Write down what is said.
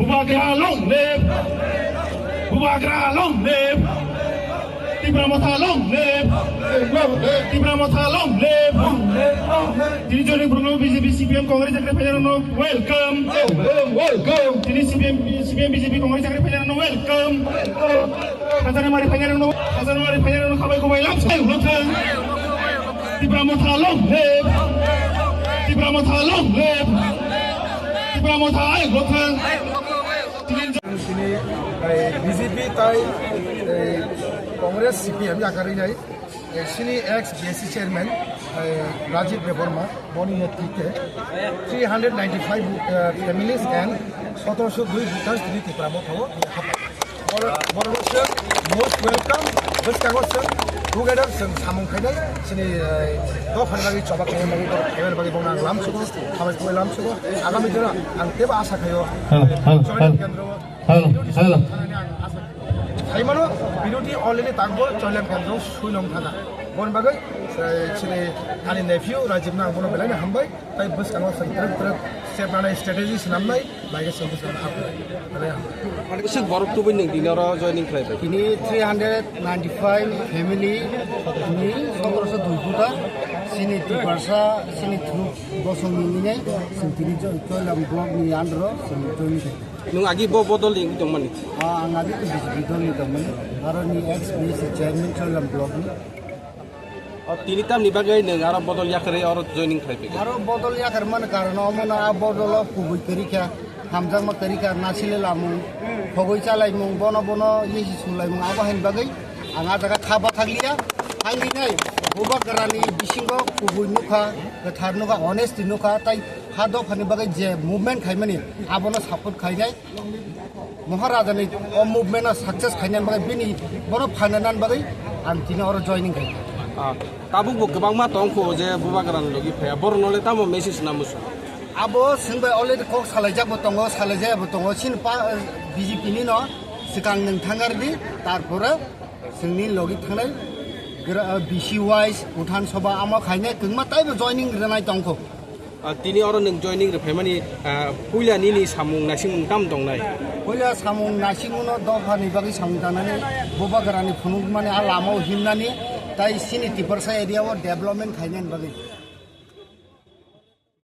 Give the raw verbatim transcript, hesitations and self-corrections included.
Bubagra long live! Bubagra long live! Tipra Motha long live! Tipra Motha long live! Tini joni burung B J P, C P M, Congress chakri phainai rokno welcome! Welcome! Tini C P M, C P M, B J P, Congress chakri phainai rokno welcome! Hajar mari phainai rokno, hajar mari phainai rokno khabai khubai lam sai ulo thang. Tipra Motha long live! Tipra Motha long live! Tipra Motha ai ulo thang. Tini, eh, B J P tai, eh, Congress C P M yakarwi nai, eh, sini ex B S C chairman, eh, Rajib Debbarma, boni netrite three hundred ninety-five, eh, families and sotoroso dui voters tini Tipra Motha o hapai. Bor-, borok se most welcome, bwskango se together se samung khainai, sini, eh, dophani bagwi choba khainai bagwi, borok khainai bagwi bono ang lamsugo, khabai khubai lamsugo. Agami dino ang teibo asa khaio. Hello, hello, Choilam hello. Kendro Hello, hello. Saimano, biduti already tangbo Choilam Kendro suilong thana. Bon bagwi, eh, chini ani nephew Rajib no ang bono belai no hambai, tai bwskango chwng trip trip step nanai strategy swnamnai, bai khe chwng bwskango hapo. Belai hambai. Bwswk borok tubui nwng tini oro joining khlai bai? Tini three hundred ninety-five family, tini sotoroso dui kuta, sini Tiprasa, sini through Gosong ni nini, chwng tini Choi-, Choilam block ni under o, chwng joining khlai. Nwng agi bo bodol ni wngwi tongmani? Ah, ang agi to B J P dol ni tongmani. Aro ni ex B S C chairman Choilam block ni. O, tini tamni bagwi nwng aro bodol yakarwi oro joining khlai phikha? Aro bodol yakar mani karon omo no a bodol o kubui kwrwi kha, hamjakma kwrwi kha, nasile lamung, khogwi chalaimung, bono bono yesi sulaimung, abo haini bagwi ang a jaga kha bathakliya. Ang dinai Bubagra ni bisingo kubui nukha, kwthar nukha, honesty nukha, tai ha dophani bagwi je movement khaimani, abono support khainai. Maharaja ni o movement no success khainani bagwi bini bono phananani bagwi ang tini oro joining khai. Ah, tabuk bo kwbangma tongkho je Bubagra ni logi phaiya, borok no le tamo message na musu? Abo chwng bai already kok salaijak bo tongo, salaijaya bo tongo, chini pa, B J P ni no swkang nwng thangar di, tarpore chwngni logi thangnai gra-, B C wise, Bhutan Sabha amo khainai kwngma taibo joining rwnai tongkho. Ah, tini oro nwng joining rwphaimani, ah, puila nini samung naisingmung tam tongnai? Puila samung naisingmungno dophani bagwi samung tangnani, Bubagrani phunukmani a lamao himnani, tai chini Tiprasa area o development khainani bagwi.